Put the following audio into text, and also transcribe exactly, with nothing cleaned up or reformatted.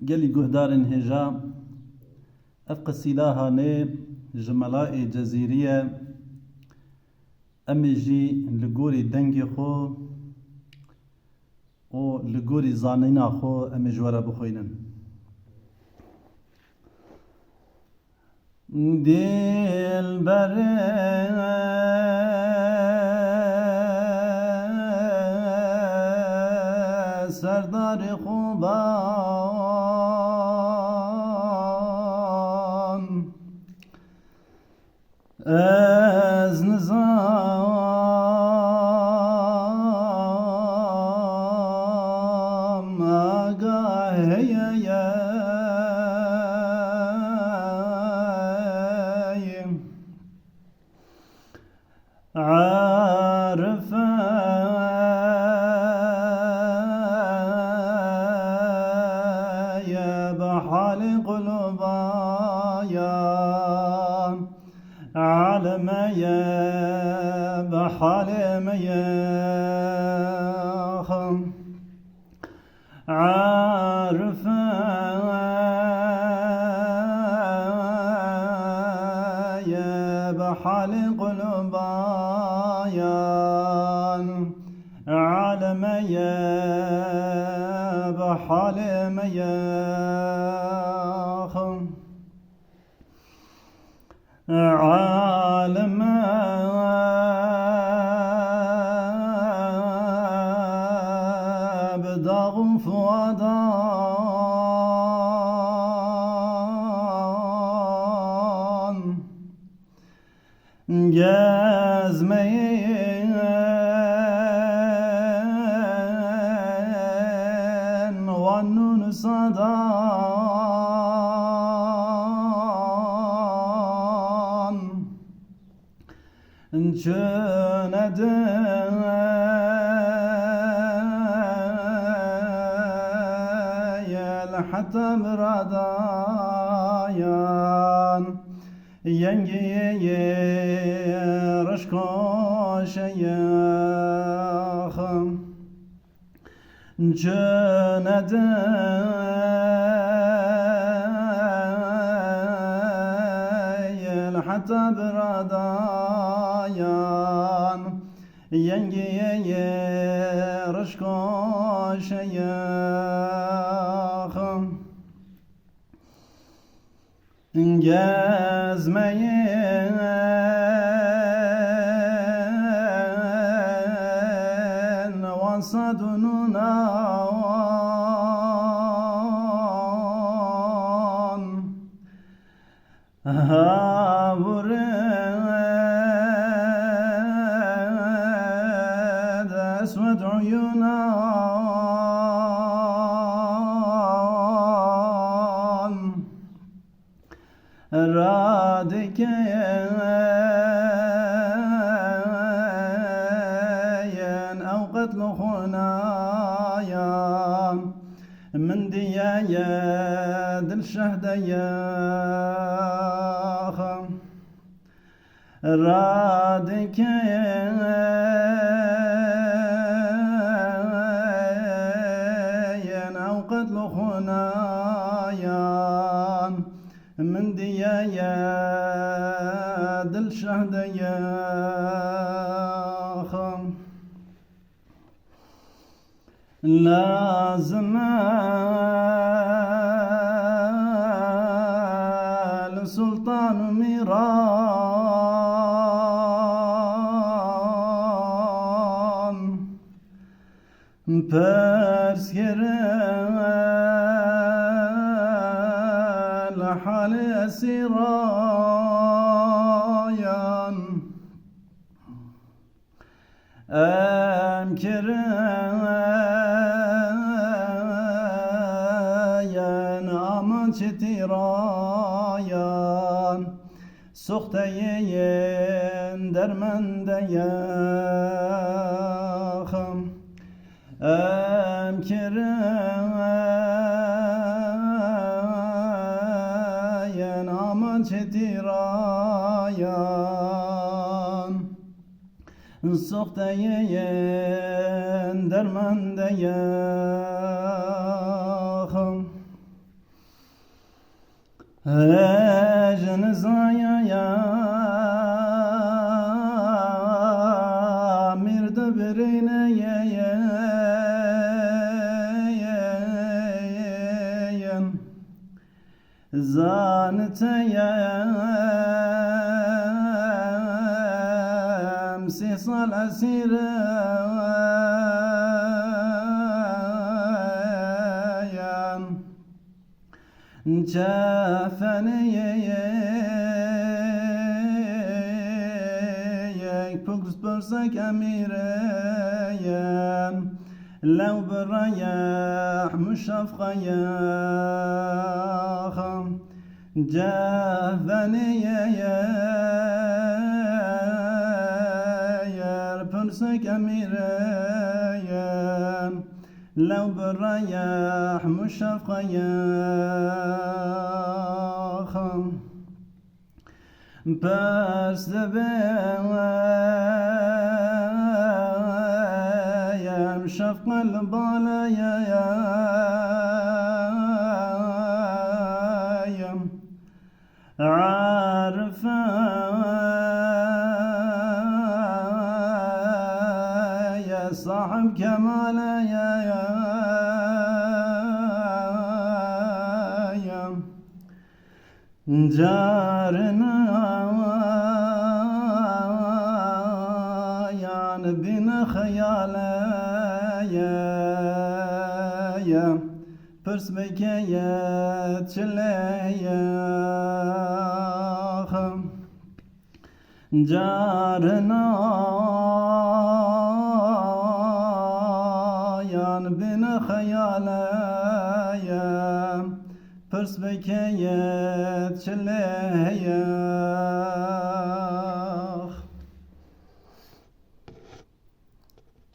Gelî guhdarên hêja, ev qisîda hanê ji Melayê Cezîrî ye. Em ê jî li gorî dengê xwe û li gorî zanîna xwe em ê ji we re bixwînin. Dilberê serdarê xwe ban. Ez nizam agaheye ye. Arife ye bi halê quluba ya. Aleme ye bi halê me ye. Arife ye bi halê quluba ya. Aleme ye bi halê me ye. Aleme bi dax û fuadan gezmeyên wan nûn û sadan. Çune dil heta biradayan, yengê rişko şeyexim. Çune dil heta biradayan, yengê rişko şeyexim. Gezmeyên wan sad û nûnan, ha vurê de eswed uyunan. Radikeyên ew qetl û xunayan, min diye ye dil şehdeyaxim. Radikeyên ew qetl û xunayan, min diye ye dil şehdeyaxim. Lazim e li Sultan û Mîran pirs kirin li halê esîrayan. Em kiriyên amanc tîrayan, soxteyên dermendeyaxim. Em kiriyên amanc tîrayan, soxteyên dermendeyaxim. Ê jin zaya ya mîr dibirîne ye, ye, ye, ye. Zanite ye em sî sal esîre ye. Çefenê yek purs pursek emîre ye. Lew bi reyeh muşafqa ye. Cefenê ye pursek emîre ye. Lew bi reyeh muşafqa ye. Pers dibe ye muşafqa li bala ye. Arife ye sahib kemale ye. Carina yan bîne xeyale ye. Pirs bike ye çile ye. Carina yan bîne xeyale ye. Pirs bike ye çile ye.